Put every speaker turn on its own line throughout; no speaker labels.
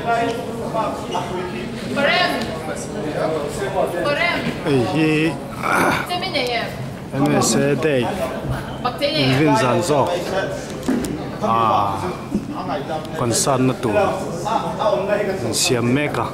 Hei hi MSA day invin zan zawk ah concert na tur an siam mek a.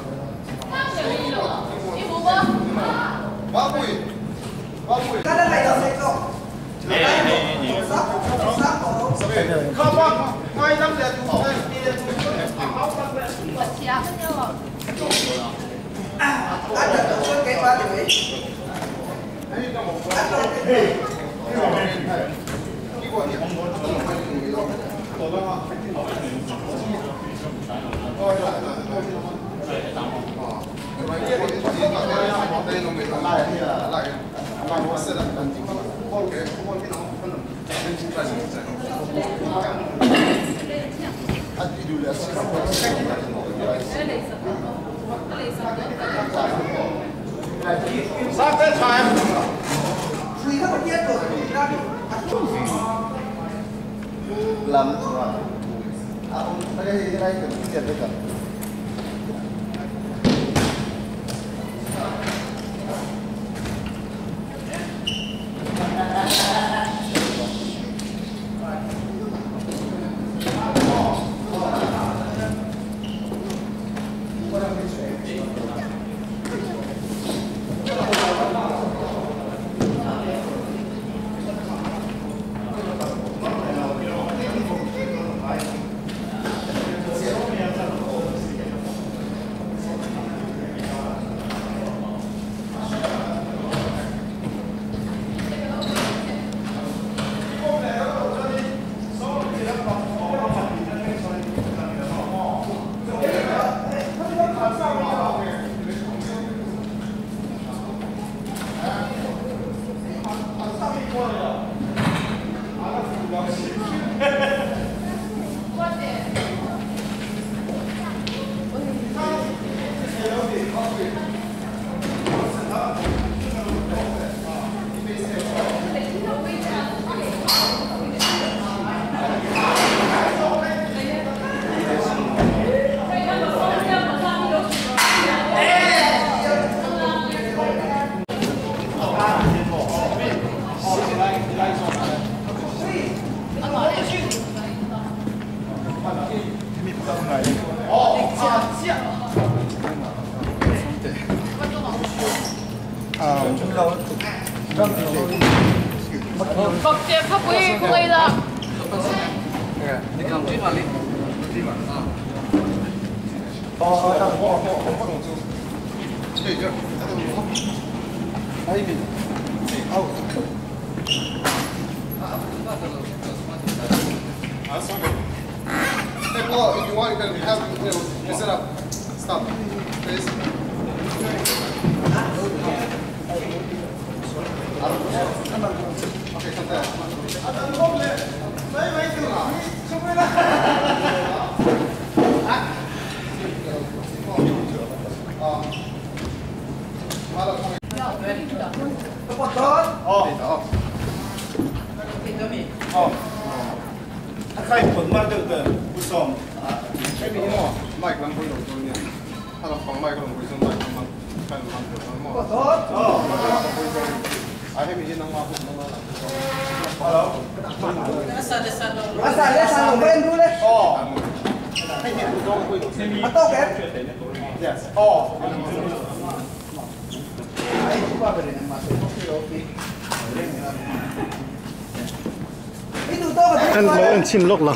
Kan lo en chhin lawk la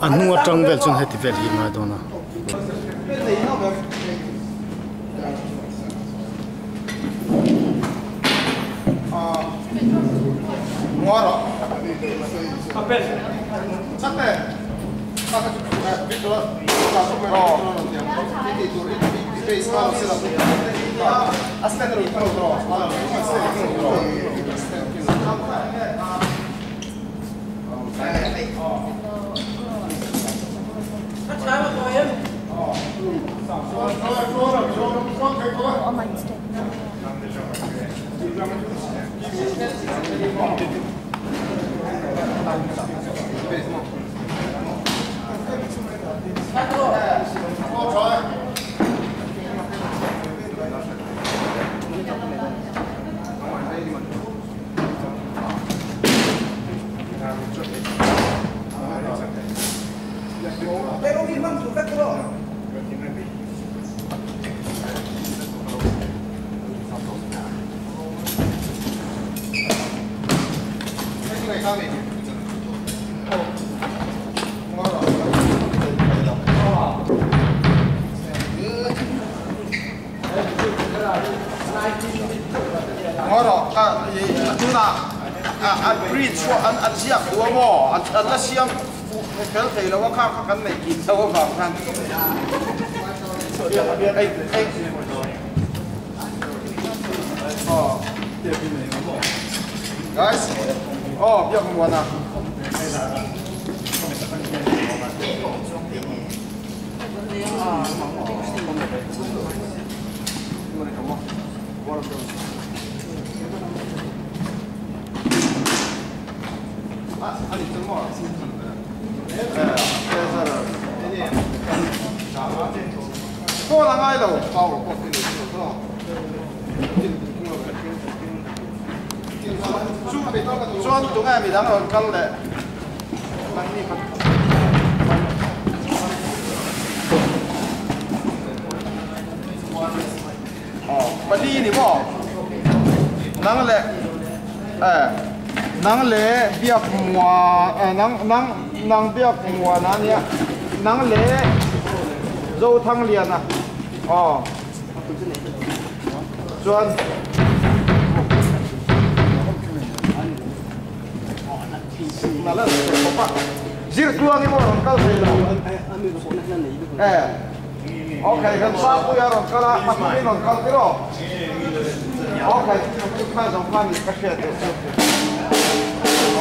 a hnung atang vel chuan heti vel hi a ngai dawn a.
Guys, oh, 不要跟我呢。Nang biak mùa na nia nang lệ dâu thăng liền à ờ chuẩn mà là giết luôn cái mồi câu gì rồi ok gần sao bây giờ còn là mặt mình còn câu cái đó ok cái dòng phan thì các chuyện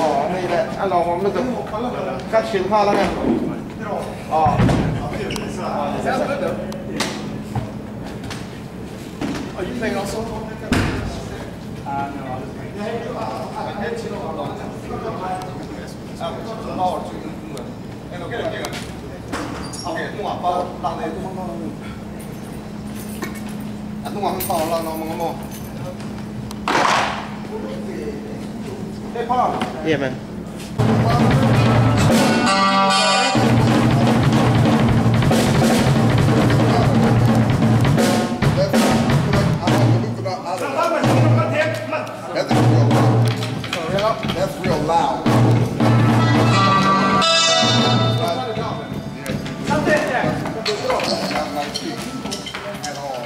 哦，那个，俺老王那个，干其他了呢。哦。
Are you playing also?
Yeah, man.
That's real loud. Not like at all.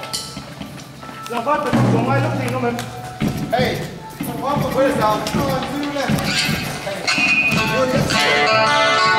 Hey. Hey.